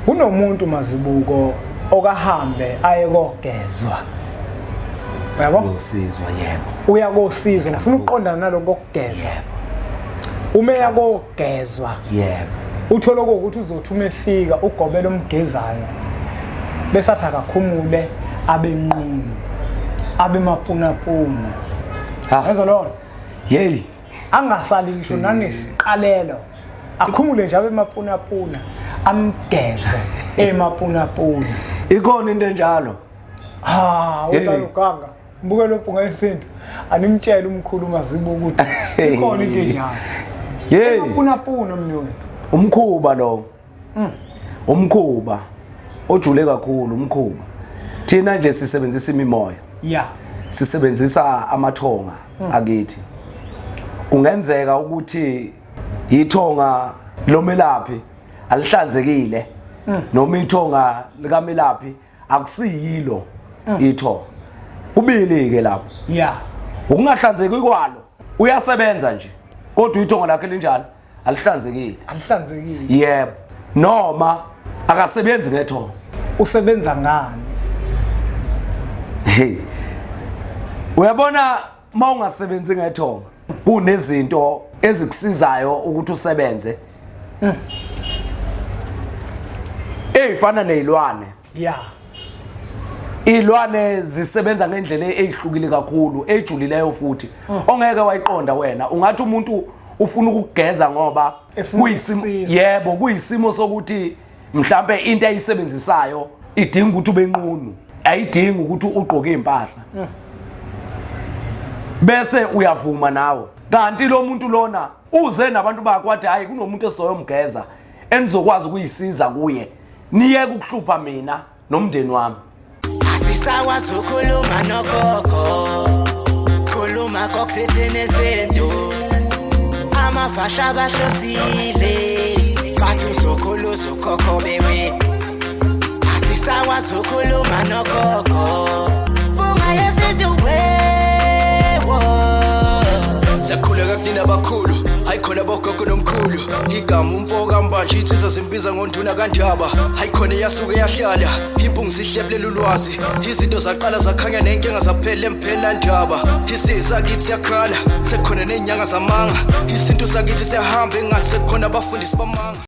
Kunomuntu mazibuko okahambe aye kogezwa. Uyabo? Uyosizwa yebo. Uya kosizwa ngifuna ukuqondana naloko kokugeza. Uma eya kogezwa. Yebo. Uthola ukuthi uzothi uma efika ugobela omgezayo. Bese athi akakhumule abe nqunu. Abe mapunapuna. Ha. Yezwa lona? Hey. Angasali ngisho nanesiqalelo. Akhumule nje abe mapunapuna amgeze emapunapuna. Ikhona into enjalo. Ha, Hey. udlala uganga. Mbuke lo mpunga yesintu. Animtshele umkhulu mazibu ukuthi ikhona into enjalo. Hey. Emapunapuna mnewethu. Umkhuba lo. Umkhuba ojule kakhulu umkhuba. Thina nje sisebenzisa imimoya. Yeah. Sisebenzisa amathonga akithi. Kungenzeka ukuthi ithonga lomelaphi alihlanzekile noma ithonga likamelaphi akusiyilo ithonga. Kubili ke lapho. Yeah. Ukungahlanzeki kwalo uyasebenza nje kodwa ithonga lakhe linjalo alihlanzekile. Alihlanzekile. Yebo. Noma akasebenzi ngethonga. Usebenza ngani? Hey. Uyabona uma ungasebenzi ngethonga kunezinto ezikusizayo ukuthi usebenze. Eyifana nezilwane. Yeah. Izilwane zisebenza ngendlela ezihlukile kakhulu, ejulileyo futhi. Ongeke wayiqonda wena. Ungathi umuntu ufuna ukugeza ngoba Efuna kuyisimo ukusiza. yebo kuyisimo sokuthi mhlambe into ayisebenzisayo idinga ukuthi ube nqunu, ayidingi ukuthi ugqoke impahla. Bese uyavuma nawe. Kanti lo muntu lona uze nabantu bakhe wathi hayi kunomuntu esizoyomgeza enizokwazi ukuyisiza kuye. Niyeke ukuhlupha mina nomndeni wami. Asisakwazi ukukhuluma nogogo, khuluma kokusithini isintu. Amafasha bahlosile, bathi uzokhula uzokhokho bewe. Asisakwazi ukukhuluma nogogo, bunga yesintu wewo. Siyakhuleka kunina abakhulu, hayi khona bogogo nomkhulu. Igama umfo kaMbanje insizwa zimbiza ngonduna kaNdaba. Hayi khona iyasuke yahlala, impungu zihlebulela ulwazi. Izinto zaqala zakhanya nenkinga zaphela emphela ndaba. Isizwe sakithi siyakhala, sekukhona nezinyanga zamanga. Isintu sakithi siyahamba engathi sekukhona abafundisi bamanga.